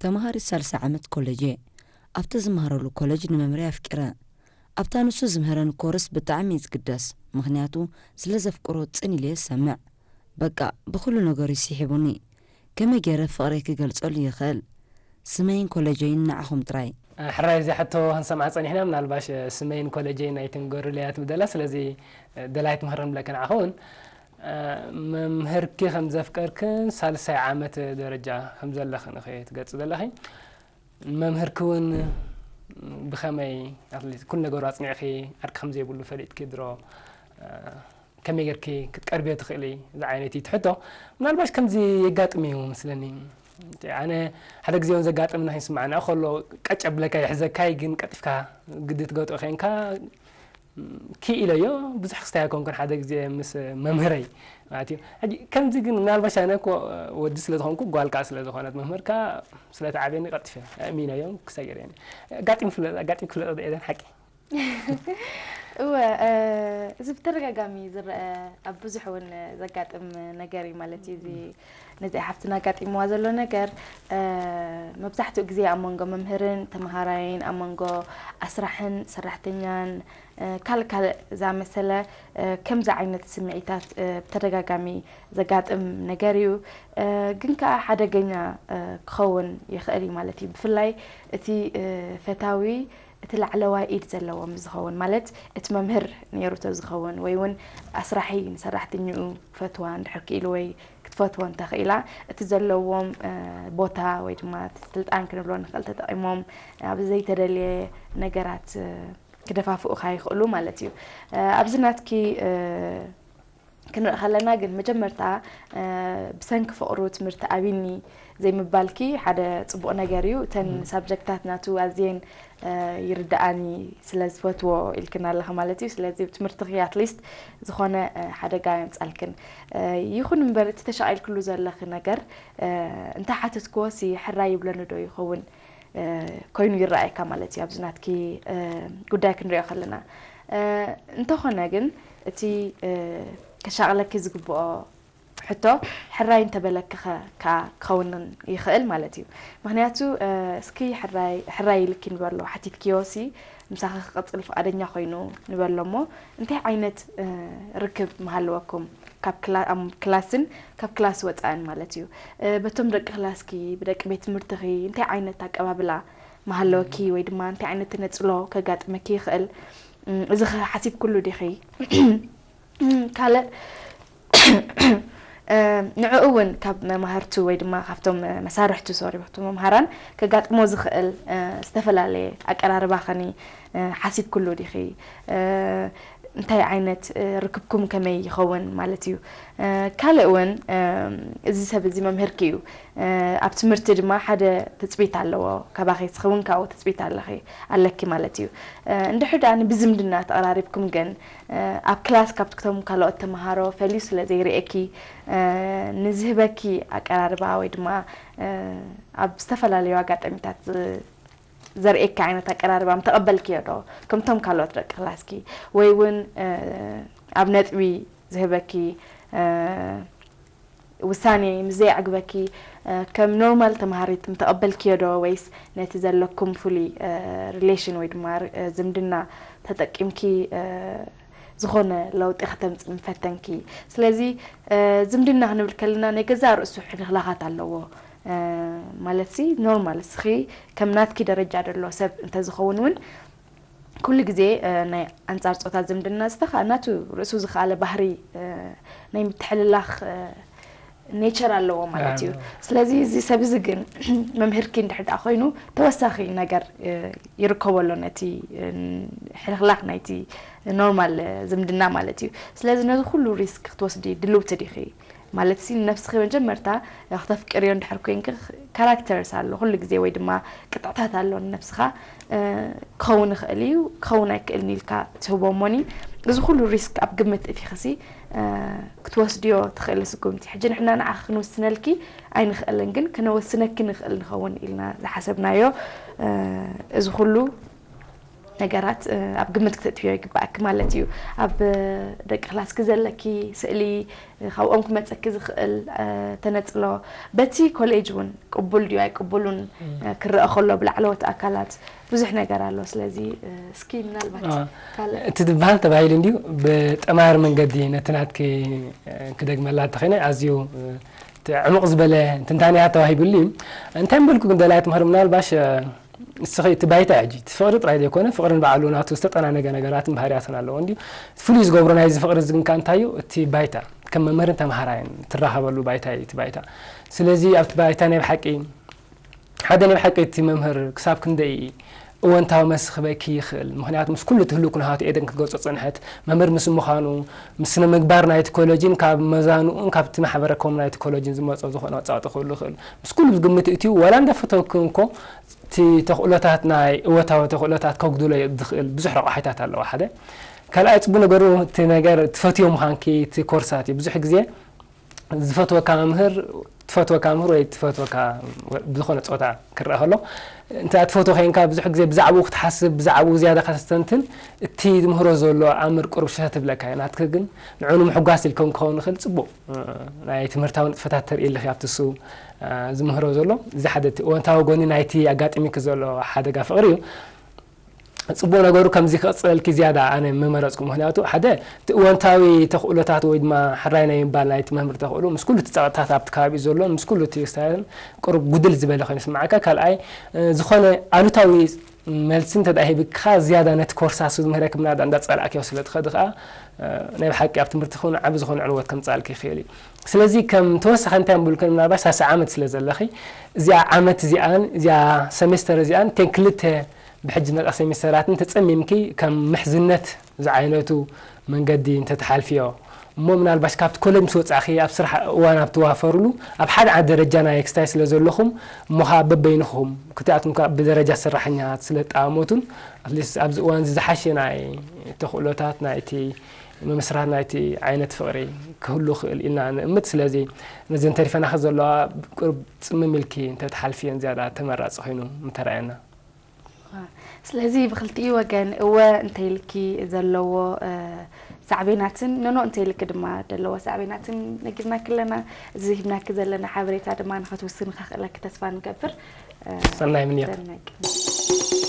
ተምሃሪት ሳልሳይ ዓመት ኮሌጅ እየ። ኣብቲ ዝምሃረሉ ኮሌጅ ንመምህረይ ኣፍቂረ። ኣብታ ንሱ ዝምህረኒ ኮርስ ብጣዕሚ እየ ዝግደስ፣ ምኽንያቱ ስለ ዘፍቅሮ ጽን ኢለ እየ ዝሰምዕ። በቃ ብኹሉ ነገሩ ይስሒቡኒ። ከመይ ገይረ ፍቕረይ ክገልጸሉ ይኽእል? ስመይን ኮሌጀይን ንዓኹም ጥራይ። ሕራይ፣ እዚ ሕቶ ክንሰምዓ ጸኒሕና። ምናልባሽ ስመይን ኮሌጀይን ኣይትንገሩለይ እያ ትብል ዘላ። ስለዚ ደላይት ምህር ንብለኪ ንዓኺ እውን። መምህርኪ ከም ዘፍቀርክን ሳልሳይ ዓመት ደረጃ ከም ዘለኽን ኢኺ ትገልጺ ዘለኺ። መምህርኪ እውን ብኸመይ ኣትሊስት ኩሉ ነገሩ ኣጽኒዕኺ ዓርኪ ከም ዘይብሉ ፈሊጥኪ ድሮ ከመይ ጌርኪ ክትቀርብዮ ትኽእሊ ዝዓይነት እዩ ትሕቶ። ምናልባሽ ከምዚ የጋጥም እዩ መስለኒ። ኣነ ሓደ ግዜ እውን ዘጋጥም ንኺ ስማዕና ከሎ ቀጭ ኣብለካ ይሕዘካይ ግን ቀጢፍካ ግዲ ትገጥኦ ኬንካ ክኢለዮ ብዙሕ ክስታይ ኣይኮንኩን ሓደ ግዜ ምስ መምህረይ ማለት እዩ። ሕጂ ከምዚ ግን ምናልባሽ ኣነ እኮ ወዲ ስለ ዝኾንኩ ጓል ከዓ ስለ ዝኾነት መምህርካ ስለ ተዓብየኒ ቀልጢፈ ኣእሚነዮም ክሳይ ገይረኒ ኣጋጢም ፍለጥ ኣጋጢም ክፍለጥ ዶ ኤደን ሓቂ እወ እዚ ብተደጋጋሚ ዝረአ ኣብ ብዙሕ እውን ዘጋጥም ነገር እዩ ማለት እዩ እዚ ነዚ ሓፍትና ኣጋጢምዋ ዘሎ ነገር መብዛሕትኡ ግዜ ኣብ መንጎ መምህርን ተምሃራይን ኣብ መንጎ ኣስራሕን ሰራሕተኛን ካልእ ካልእ ዝኣመሰለ ከምዚ ዓይነት ስምዒታት ብተደጋጋሚ ዘጋጥም ነገር እዩ ግን ከዓ ሓደገኛ ክኸውን ይኽእል እዩ ማለት እዩ ብፍላይ እቲ ፈታዊ እቲ ላዕለዋይ ኢድ ዘለዎ ምስ ዝኸውን ማለት እቲ መምህር ነይሩ ተዝኸውን ወይ እውን ኣስራሒ ንሰራሕተኛኡ ክፈትዋ እንድሕር ክኢሉ ወይ ክትፈትዎ እንተኽኢላ እቲ ዘለዎም ቦታ ወይ ድማ እቲ ስልጣን ክንብሎ ንኽእል ተጠቒሞም ኣብ ዘይተደልየ ነገራት ክደፋፍኡኻ ይኽእሉ ማለት እዩ ኣብዚ ናትኪ ክንርኢ ከለና ግን መጀመርታ ብሰንኪ ፍቕሩ ትምህርቲ ኣቢኒ ዘይምባልኪ ሓደ ፅቡቕ ነገር እዩ እተን ሳብጀክታት ናቱ ኣዝየን ይርድኣኒ ስለ ዝፈትዎ ኢልክና ኣለኻ ማለት እዩ ስለዚ ትምህርትኺ ኣትሊስት ዝኾነ ሓደጋ የምፃልክን ይኹን እምበር እቲ ተሻቒልክሉ ዘለኺ ነገር እንተ ሓተትክዎ ሲ ሕራይ ይብለኒ ዶ ይኸውን ኮይኑ ይረኣየካ ማለት እዩ ኣብዚ ናትኪ ጉዳይ ክንሪኦ ከለና እንተኾነ ግን እቲ ከሻቕለኪ ዝግብኦ ሕቶ ሕራይ እንተበለክኸ ከዓ ክኸውንን ይኽእል ማለት እዩ ምክንያቱ እስኪ ሕራይ ኢልኪ ንበሎ ሓቲትክዮ ሲ ምሳኺ ክቕፅል ፍቓደኛ ኮይኑ ንበሎ እሞ እንታይ ዓይነት ርክብ ምሃለወኩም ካብ ክላስን ካብ ክላስ ወፃእን ማለት እዩ በቶም ደቂ ክላስኪ ብደቂ ቤት ትምህርትኺ እንታይ ዓይነት ኣቀባብላ ምሃለወኪ ወይ ድማ እንታይ ዓይነት ተነፅሎ ከጋጥመኪ ይኽእል እዚ ሓሲብኩሉ ዲኺ ካልእ ንዕኡ እውን ካብ መማህርቱ ወይ ድማ ካብቶም መሳርሕቱ ሶሪ ካብቶም መምሃራን ከጋጥሞ ዝኽእል ዝተፈላለየ ኣቀራርባ ኸኒ ሓሲብኩሉ ዲኺ እንታይ ዓይነት ርክብኩም ከመይ ይኸውን ማለት እዩ ካልእ እውን እዚ ሰብ እዚ መምህርኪ እዩ ኣብ ትምህርቲ ድማ ሓደ ትፅቢት ኣለዎ ካባኺ ስኺ እውን ካብኡ ትፅቢት ኣለኺ ኣለኪ ማለት እዩ እንድሕር ደኣ ብዝምድና ተቐራሪብኩም ግን ኣብ ክላስ ካብቶም ካልኦት ተምሃሮ ፈልዩ ስለ ዘይርእየኪ ንዝህበኪ ኣቀራርባ ወይ ድማ ኣብ ዝተፈላለዩ ኣጋጣሚታት ዘርእየኪ ዓይነት ኣቀራርባ ምተቐበልክዮ ዶ ከምቶም ካልኦት ደቂ ክላስኪ ወይ እውን ኣብ ነጥቢ ዝህበኪ ውሳኔ ምስ ዘየዕግበኪ ከም ኖርማል ተምሃሪት ምተቐበልክዮ ዶ ወይስ ነቲ ዘለኩም ፍሉይ relation ወይ ድማ ዝምድና ተጠቂምኪ ዝኾነ ለውጢ ከተምፅእ ምፈተንኪ ስለዚ ዝምድና ክንብል ከለና ናይ ገዛ ርእሱ ሕልኽላኻት ኣለዎ ማለት ሲ ኖርማል እስኺ ከም ናትኪ ደረጃ ደሎ ሰብ እንተዝኸውን እውን ኩሉ ግዜ ናይ ኣንጻር ጾታ ዝምድና ዝተኻ ናቱ ርእሱ ዝኸኣለ ባህሪ ናይ ምትሕልላኽ ኔቸር ኣለዎ ማለት እዩ። ስለዚ እዚ ሰብ እዚ ግን መምህርኪ እንድሕር ደኣ ኮይኑ ተወሳኺ ነገር ይርከቦ ኣሎ ነቲ ሕልኽላኽ ናይቲ ኖርማል ዝምድና ማለት እዩ። ስለዚ ነዚ ኩሉ ሪስክ ክትወስዲ ድልውቲ ዲኺ? ማለት ሲ ንነብስኺ መጀመርታ ክተፍቅርዮ እንድሕር ኮይንኪ ካራክተርስ ኣሎ ኩሉ ግዜ ወይ ድማ ቅጥዕታት ኣሎ ንነብስኻ ክኸውን ይኽእል እዩ ክኸውን ኣይክእልን ኢልካ ትህቦ እሞኒ እዚ ኩሉ ሪስክ ኣብ ግምት እቲኽሲ ክትወስድዮ ትኽእሊ ስጉምቲ ሕጂ ንሕና ንዓኺ ክንውስነልኪ ኣይንኽእልን ግን ክነወስነኪ ንኽእል ንኸውን ኢልና ዝሓሰብናዮ እዚ ኩሉ ነገራት ኣብ ግምት ክተእትዮ ይግባእኪ ማለት እዩ። ኣብ ደቂ ክላስኪ ዘለኪ ስእሊ፣ ካብኦም ክመጸኪ ዝኽእል ተነጽሎ፣ በቲ ኮሌጅ እውን ቅቡል ድዩ ኣይቅቡሉን ክረአ ከሎ ብላዕለዎት ኣካላት ብዙሕ ነገር ኣሎ። ስለዚ እስኪ ምናልባት ካልእ እቲ ዝበሃል ተባሂሉ እንድዩ። ብጠማር መንገዲ ነቲ ናትኪ ክደግመላ እንተኾይነ ኣዝዩ ዕሙቕ ዝበለ ትንታኔ ተዋሂቡሉ እዩ። እንታይ ምበልኩ ግን ደላይ ትምህር ምናልባሽ እስኺ እቲ ባይታ ሕጂ እቲ ፍቕሪ ጥራይ ዘይኮነ ፍቕርን ባዕሉ ናቱ ዝተጠናነገ ነገራትን ባህርያትን ኣለዎ እንድዩ። ፍሉይ ዝገብሮ ናይዚ ፍቕሪ እዚ ግን ከኣ እንታይ እዩ? እቲ ባይታ ከም መምህርን ተምሃራይን ትራኸበሉ ባይታ እዩ እቲ ባይታ። ስለዚ ኣብቲ ባይታ ናይ ብሓቂ ሓደ ናይ ብሓቂ እቲ መምህር ክሳብ ክንደይ እወንታዊ መስኽበኪ ይኽእል? ምኽንያቱ ምስ ኩሉ እቲ ህሉው ኩነታቱ ኤደን ክትገልጾ ጸንሐት። መምህር ምስ ምዃኑ ምስ ስነ ምግባር ናይቲ ኮለጅን ካብ መዛንኡን ካብቲ ማሕበረ ኮም ናይቲ ኮለጅን ዝመጾ ዝኾነ ኣጻዋጥ ክህሉ ይኽእል። ምስ ኩሉ ግምት እትዩ ዋላ እንዳፈተውኪ እንኮ እቲ ተኽእሎታት ናይ እወታዊ ተኽእሎታት ከጉድሎ ዝኽእል ብዙሕ ረቋሒታት ኣለዎ። ሓደ ካልኣይ ጽቡቅ ነገሩ እቲ ነገር ትፈትዮ ምዃንኪ እቲ ኮርሳት እዩ። ብዙሕ ግዜ ዝፈትወካ መምህር ትፈትወካ መምህር ወይ ትፈትወካ ብዝኾነ ጾታ ክረአ ከሎ እንተ ትፈትዎ ኮይንካ ብዙሕ ግዜ ብዛዕባኡ ክትሓስብ ብዛዕባኡ ዝያዳ ከተስተንትን እቲ ዝምህሮ ዘሎ ኣምር ቁሩብ ሸተት ትብለካ እዩ። ናትክ ግን ንዕኡ ንምሕጓስ ኢልኩም ክኸውን ይኽእል ጽቡቕ ናይ ትምህርታዊ ንጥፈታት ተርኢ ኣለኺ ኣብቲ እሱ ዝምህሮ ዘሎ። እዚ ሓደ እቲ እወንታዊ ጎኒ ናይቲ ኣጋጢሚክ ዘሎ ሓደጋ ፍቕሪ እዩ። ጽቡቕ ነገሩ ከምዚ ክቕጽለልኪ ዝያዳ ኣነ ምመረጽኩ። ምኽንያቱ ሓደ እቲ እወንታዊ ተኽእሎታት ወይ ድማ ሕራይ ናይ ምባል ናይቲ መምህር ተኽእሎ ምስ ኩሉ እቲ ጸቕጥታት ኣብቲ ከባቢኡ ዘሎ ምስ ኩሉ እቲ ስታይልን ቅሩብ ጉድል ዝበለ ኮይኑ ስምዓካ። ካልኣይ ዝኾነ ኣሉታዊ መልሲ እንተ ደኣ ሂብካ ዝያዳ ነቲ ኮርሳ እሱ ዝምህረኪ ምናዳ እንዳጸላእክዮ ስለ ትኸዲ ከኣ ናይ ብሓቂ ኣብ ትምህርቲ ክውን ዓቢ ዝኾነ ዕንወት ከምጻልኪ ይኽእል እዩ። ስለዚ ከም ተወሳኺ እንታይ ምብልከን ምናልባሽ ሳሳ ዓመት ስለ ዘለኺ እዚኣ ዓመት እዚኣን እዚኣ ሰሜስተር እዚኣን እተን ክልተ ብሕጂ ዝመጻ ሴሚስተራትን ተጸሚምኪ ከም ምሕዝነት ዝዓይነቱ መንገዲ እንተትሓልፍዮ እሞ ምናልባሽ ካብቲ ኮለጅ ምስ ወጻእኺ ኣብ ስራሕ እዋን ኣብ ትዋፈሩሉ ኣብ ሓደ ዓዲ ደረጃ ናይ ክስታይ ስለ ዘለኹም እሞ ከዓ በበይንኹም ክልቲኣቱም ከዓ ብደረጃ ሰራሕኛታት ስለ ተኣመቱን ኣትሊስት ኣብዚ እዋን እዚ ዝሓሸ ናይ ተኽእሎታት ናይቲ ምምስራት ናይቲ ዓይነት ፍቕሪ ክህሉ ክእል ኢልና ንእምት። ስለዚ ነዘን ተሪፈናኺ ዘለዋ ቁርብ ጽምም ኢልኪ እንተትሓልፍየን ዝያዳ ተመራጺ ኮይኑ ምተረኣየና። ስለዚ ብክልቲኡ ወገን እወ እንተይልኪ ዘለዎ ሳዕቤናትን ኖኖ እንተይልኪ ድማ ዘለዎ ሳዕቤናትን ነጊርናኪ ኣለና። እዚ ሂብናኪ ዘለና ሓበሬታ ድማ ንኸትውስኒ ከኽእለኪ ተስፋ ንገብር። ሰናይ ምንዮት። ሰናይ ቅንያት።